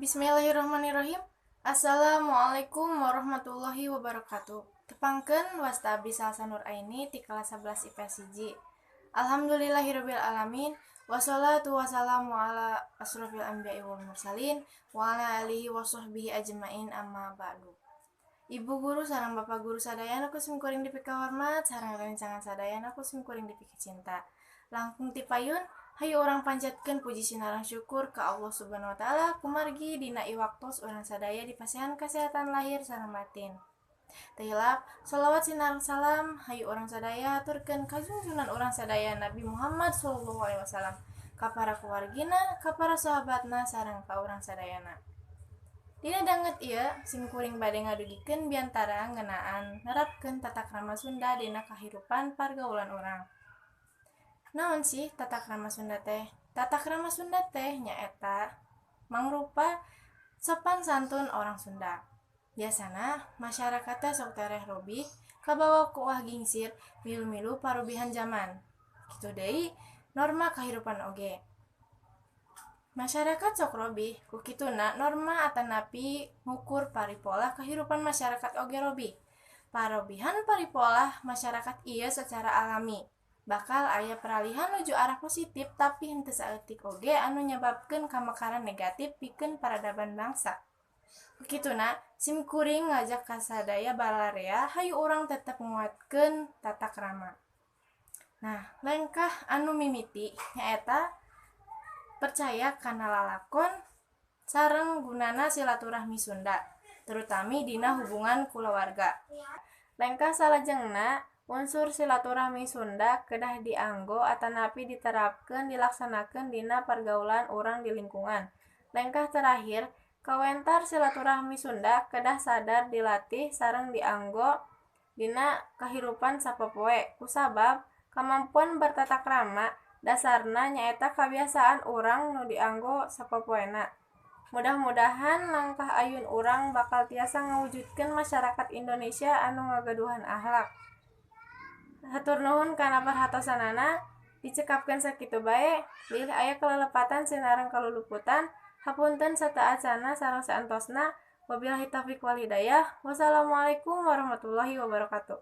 Bismillahirrahmanirrahim. Assalamualaikum warahmatullahi wabarakatuh. Tepangkeun, wasta abdi Salsa Nur Aini ti kelas 11 IPS 1. Alhamdulillahirabbil alamin, wassalatu wassalamu ala asrofil anbiya'i wal mursalin wa ala alihi wasahbihi ajmain, amma ba'du. Ibu guru sareng bapak guru sadayana ku simkuring dipikahormat, sareng rencangan sadayana ku simkuring dipikacinta. Langkung ti payun, hayu urang panjatkeun puji sinareng syukur ka Allah Subhanahu wa Taala kumargi dina ieu waktos urang sadaya dipasihan kasehatan lahir sareng batin. Teu hilap, sholawat sinareng salam hayu urang sadaya haturkeun ka junjungan urang sadaya, Nabi Muhammad sallallahu alaihi wasallam, ka para keluargina, ka para sahabatna, sareng ka urang sadayana. Dina danget ieu simkuring bade ngadugikeun biantara ngeunaan nerapkeun tata krama Sunda dina kahirupan pargaulan urang. Naon sih tata krama Sunda teh? Tata krama Sunda teh nyaeta mangrupa sopan santun orang Sunda. Biasana masyarakat teh sok tereh robih kabawa ku uah gingsir milu-milu parubihan zaman. Kitu deui norma kahirupan oge. Masyarakat sok robih, ku kituna norma atanapi ngukur paripolah kahirupan masyarakat oge robih. Parobihan paripolah masyarakat ieu secara alami bakal aya peralihan nuju arah positif, tapi henteu saeutik oge anu nyababkeun kamekaran negatif pikeun peradaban bangsa. Ku kituna simkuring ngajak ka sadaya balarea, hayu urang tetep nguatkeun tata krama. Nah, lengkah anu mimiti nyaeta percaya kana lalakon sareng gunana silaturahmi Sunda, terutami dina hubungan kulawarga. Lengkah salajengna, unsur silaturahmi Sunda kedah dianggo atanapi diterapkeun, dilaksanakeun dina pergaulan urang di lingkungan. Lengkah terakhir, kawentar silaturahmi Sunda kedah sadar dilatih sareng dianggo dina kahirupan sapopoe, kusabab kamampuan bertata krama dasarna nyaeta kabiasaan urang nu dianggo sapopoena. Mudah-mudahan langkah ayun urang bakal tiasa ngawujudkeun masyarakat Indonesia anu ngagaduhan akhlak. Hatur nuhun kana perhatosanana, dicekapkeun sakitu bae, bilih aya kalelepatan sinareng kaluluputan, hapunten sateuacanna sareng saentosna. Wabillahi taufik wal hidayah. Wassalamualaikum warahmatullahi wabarakatuh.